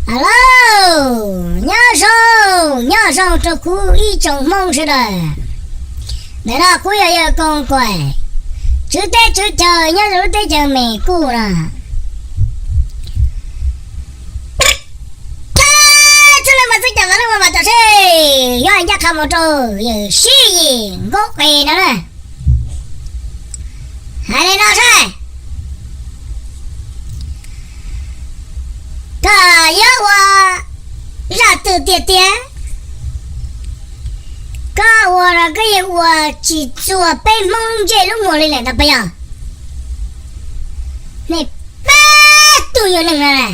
Hello, nyob zoo, nyob zoo rau kuv ib tsoom Hmoob sawv daws. Ntawm no kuv yog yawg Koos Kaim, tswv teb tswv chaw nyob rau lub teb chaws Mes Kuj no. Txhua leej mas txhua cov, leej mas cov seb, yog ncaj qha mus rau yawg Sib Yim Nkauj Qis no na. Hais li no saib, koj yuav ua zaj twg tiag tiag, koj ua no koj yeej ua tsis txuag peb Hmoob lub ntsej lub muag li lawm ntag puas yog? Nej peb tug yug neeg no na,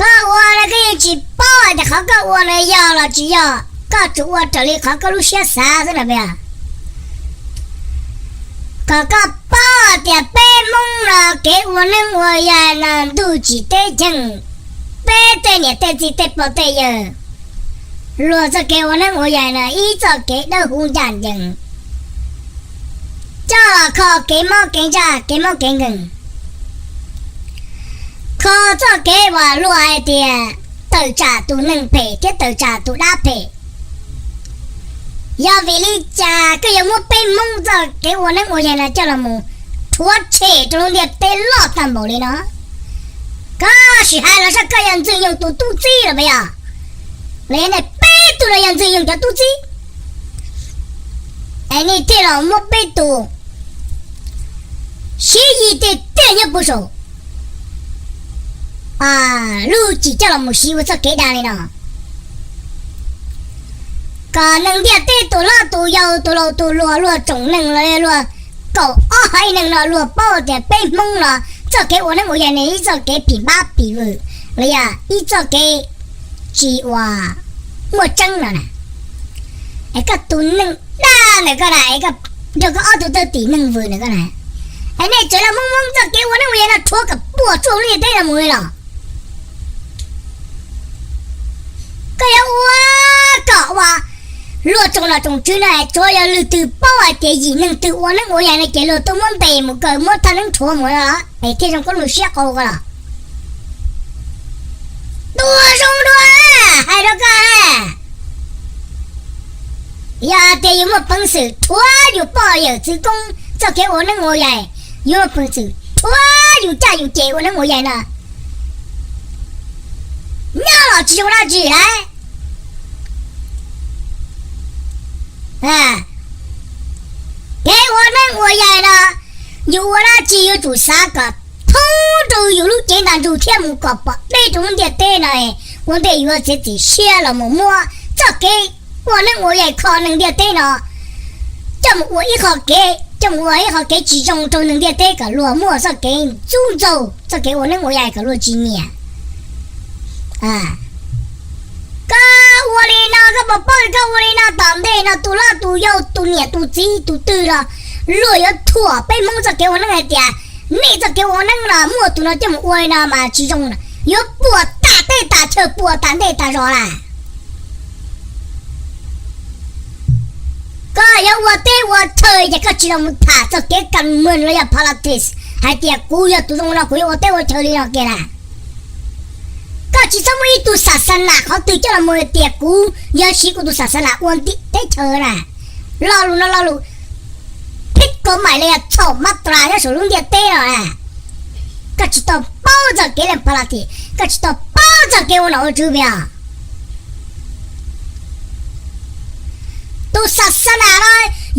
koj ua no koj yeej tsis paub hais tias qhov koj ua no yog los tsis yog, koj tsuas ua raws li qhov koj lub siab xav xwb no puas yog? Kom koj paub tias peb Hmoob no kev ua neeb ua yaig no ntuj tsim teb cheeb, peb tej niam tej txiv tej pog tej yawg, luag txoj kev ua neeb ua yaig no ib txoj kev dawb huv ncaj ncees, coj los kho kev mob kev ntsaj kev mob kev nkeeg, kho txoj kev uas luag hais tias tawm tsam tus neeg phem thiab tawm tsam tus dab phem. Yog vim li cas koj yuav muab peb Hmoob txoj kev ua neeb ua yaig no coj los mus rhuav tshem rau lub ntiaj teb loj tag npaum li no? Koj sim hais los saib, koj yog Ntxwg Yoog tus tub txib los puas yog? Los yog nej peb tug no yog Ntxwg Yoog cov tub txib, es nej thiaj los muab peb tus Sib Yim tej tiaj nyob puag saum lub cim coj los mus siv ua txoj kev dag li no, kom neeg ntiaj teb tus hlob tus yau tus laus tus hluas luag tsoom neeg los luag kaum ob haiv neeg no luag paub tias peb Hmoob no txoj kev ua neeb ua yaig ne ib txoj kev phim npab phim vwm los yog ib txoj kev tsis ua muaj tseeb no na. Es koj tus neeg dag ntawm koj na, es koj nrog koj ob tug thwj tim neeg vwm ntawm koj na, es nej tseem los muab Hmoob txoj kev ua neeb ua yaig no rhuav kom puas tsuaj lub ntiaj teb no mus li los? Koj yuav ua kom ua luag tsoom nom tsoom tswv no tsuav yog leej twg paub hais tias yim neeg twg ua neeb ua yaig no ces luag tuaj muab ntes mus kaw muab thaj neeb rhuav mus no los es thiaj zoo koj lub siab qau ko los? Tuag zoo dua, hais rau koj, yog hais tias yus muaj peev xwm rhuav yus poj yawm txwv koob txoj kev ua neeb ua yaig, yus muaj peev xwm rhuav yus caj yus ces ua neeb ua yaig no, nyob los tsis zoo dab tsi lawm. Kev ua neeb ua yaig no, yus ua dab tsi yuav tsum xav kom thoob rau yus lub cev ntaj ntsug thiab mus kom pom deb rau lub ntiaj teb no, ua ntej yuav txiav txim siab los mus muab txoj kev ua neeb ua yaig kho neeg ntiaj teb no coj mus ua ib qho kev, coj mus ua ib qho kev tsis zoo rau neeg ntiaj teb kom luag muaj txoj kev ntxub ntxaug txoj kev ua neeb ua yaig kom luag tsis nyiam. Koj ua li no koj puas paub tias koj ua li no tom ntej no tus hlob tus yau tus niam tus txiv tus twg los luag yuav thuam peb Hmoob txoj kev ua neeb hais tias nej txoj kev ua neeb no muaj tus no coj mus ua li no mas tsis zoo, yuav puas tas teb tas chaw puas tas ntej tas zos lawm. Koj yuav ua teb ua chaw ces koj tsis los mus tham txoj kev kam mws los yog politics hais tias kuv yog tus zoo no kuv yuav ua teb ua chaw li no kiag na. Koj tsis txhob muaj ib tug xas xas nas qhov twg coj los mus hais tias kuv yuav siv kuv tus xas xas nas ua ntim teb chaws na. Lo lus no lo lus phib kov maim li yog txhaum mab tas nyob saum lub ntiaj teb no na. Koj tsis tau paub txoj kev leej pha las thim, koj tsis tau paub txoj kev ua nom ua tswv puas yog? Tus xas xas nas no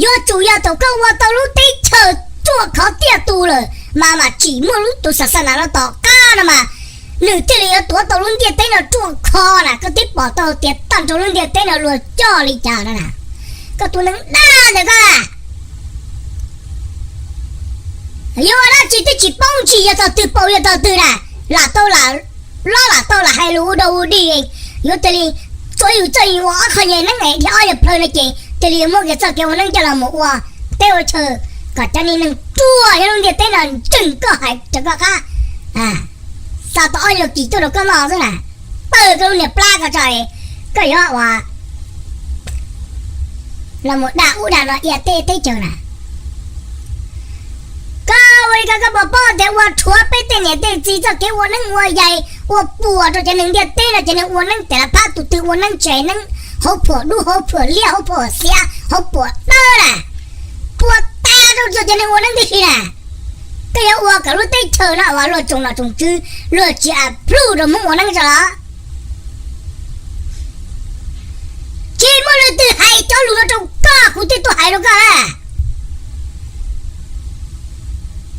yuav tsum yog thaum koj ua tau lub teb chaws ruaj khov tiaj tus lawm mas mam tsim muaj lub tus xas xas nas no tom qab no mas nws thiaj li yuav tuav tau lub ntiaj teb no ruaj khov na. Koj twb pom tau tias tag nrho lub ntiaj teb no luag coj li cas no na. Koj tus neeg dag ntawm koj na, yuav ua dab tsi twb tsis paub ntsis yog tog twg paus yog tog twg na, lam tau lam lob lam tau lam hais lus ua dog ua dig, yuav cia li tsuav yus txoj yus ua ob qho nyuag neeb es dhia ob yam plhaw no ces cia li yuav muab kiag txoj kev ua neeb coj los mus ua teb ua chaw kom cov niag neeg ruaj nyob lub ntiaj teb no ntseeg koj hais rau koj qab, xa tau ob yam kis tuaj rau koj noj xwb na. Tawg koj lub niag plab ko tso, koj yuav ua los mus dag ub dag no ia teb teb chaws na. Koj Ua li ko koj puas paub tias ua rhuav peb tej niam tej txiv txoj kev ua neeb ua yaig, ua puas rau cov neeg ntiaj teb no, cov neeg ua neeb tes la phab, tus twg ua neeb tsev neeb hauv phuam dub, hauv phuam liab, hauv phuam xiav, hauv phuam dawb na, puas tas rau cov neeg ua neeb tib si na. Koj yuav ua kom lub teb chaws no uas luag tsoom nom tsoom tswv luag tsis approve rau Hmoob ua neeb tso los? Tsis muaj leej twg hais cov lus no rau koj, kuv thiaj tuaj hais rau koj na.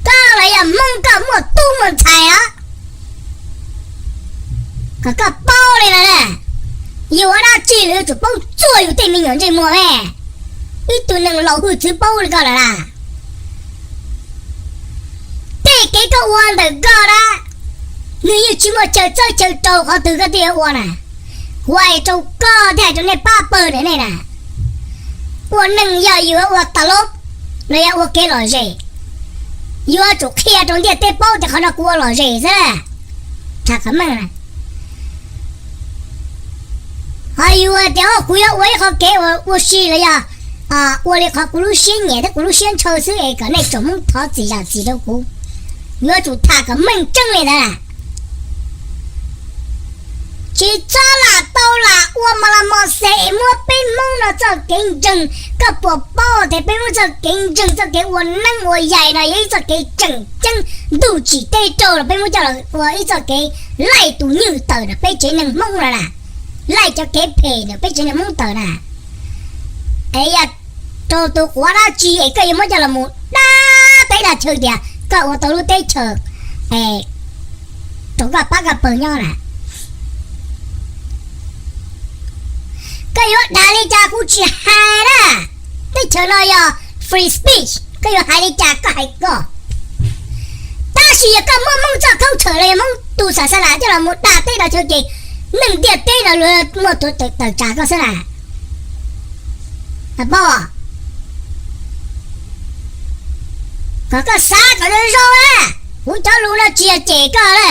Koj los yog Hmoob, koj muaj tub muaj ntxhais os, kom koj paub li no na. Yus ua dab tsi los yuav tsum paub txuag yus tej me nyuam ntsej muag me. Ib tug neeg laus hwj txwv paub li koj lawm na. Tej kev koj ua ntawm koj na, nws yeej tsis muaj chaw txawb chaw rau qhov twg koj thiaj yuav ua na. Kuv hais rau koj thiab hais rau nej pab pawg ntawm nej na, ua neeg yog yuav ua tas lub, los yog ua kev lom zem, yuav tsum qhia rau ntiaj teb paub tias qhov no kuv ua lom zem xwb. Tham qhov meej na. Ho yus tias kuv yuav ua ib qhov kev ua si los yog ua li qhov kuv lub siab nyiam thiab kuv lub siab ntshaw xwb es kom nej tsoom Hmoob thov txim zam txim rau kuv. Yuav tsum tham kom meej tseeb li ntawd na. Tsis txhob lam tau lam ua mos las mos xes es muab peb Hmoob no txoj kev ntseeg. Koj puas paub tias peb Hmoob txoj kev ntseeg, txoj kev ua neeb ua yaig no yog ib txoj kev tseem ceeb, ntuj tsim teb raug los peb muab coj los ua ib txoj kev laij tus nywj tawm ntawm peb tsev neeg Hmoob no na, laij cov kev phem ntawm peb tsev neeg Hmoob tawm na. Es yog raug tus quav dab tsi es koj yuav muab coj los mus dag teb dag chaw tias koj ua tau lub teb chaws rau koj pab koj pawg nyob na? Koj yuav dag li cas kuv tsis hais na. Teb chaws no yog free speech, koj yuav hais li cas koj hais koj. Tab sis yog koj muab Hmoob txoj khaub tshawm los yog Hmoob tus xam xa nas coj los mus dag teb dag chaw ces neeg ntiaj teb no luag muaj tus tawm tsam koj xwb na. Paub, kom koj xav kom zoo zoo na. Kuv cov lus no tsis yog cem koj na,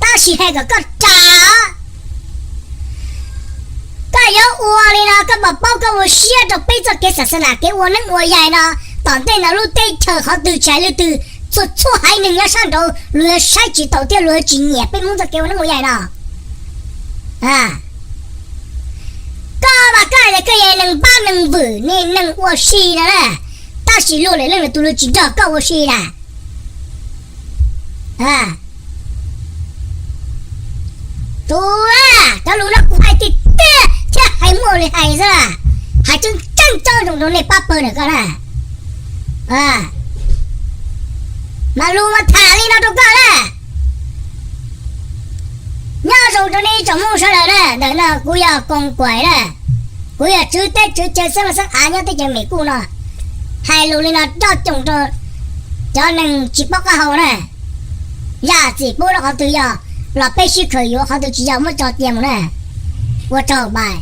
tab sis hais kom koj ras. Koj yuav ua li no koj puas paub koj ua siab rau peb txoj kev xam xa nas, kev ua neeb ua yaig no, tom ntej no lub teb chaws qhov twg tsis hais leej twg, txhua txhua haiv neeg nyob sab nraud luag yuav saib tsis taus thiab luag yuav tsis nyiam peb Hmoob txoj kev ua neeb ua yaig no. Koj mas koj hais tias koj yog neeg npab neeg vwm, neeg ua si no na, tab sis luag lwm leej lwm tus luag tsis nrog koj ua si na. Tus, cov lus no kuv hais tiag tiag thiab hais muaj li hais xwb, hais tseeb tseeb tsob zoo rau nej pab pawg ntawm koj na. Mas lus mas tham li no rau koj na. Nyob zoo rau nej ib tsoom Hmoob sawv daws na, ntawm no kuv yog Koos Kuam na, kuv yog tswv teb tswv chaw xeeb los xeeb av nyob teb chaws Mes Kuj no. Hais lus li no coj coom rau cov neeg tsis paub qab hau na, zam txim pub rau qhov twg yog los peb sib khaws yuav, qhov twg tsis yog muab tso cia mus na. Ua tsaug bye.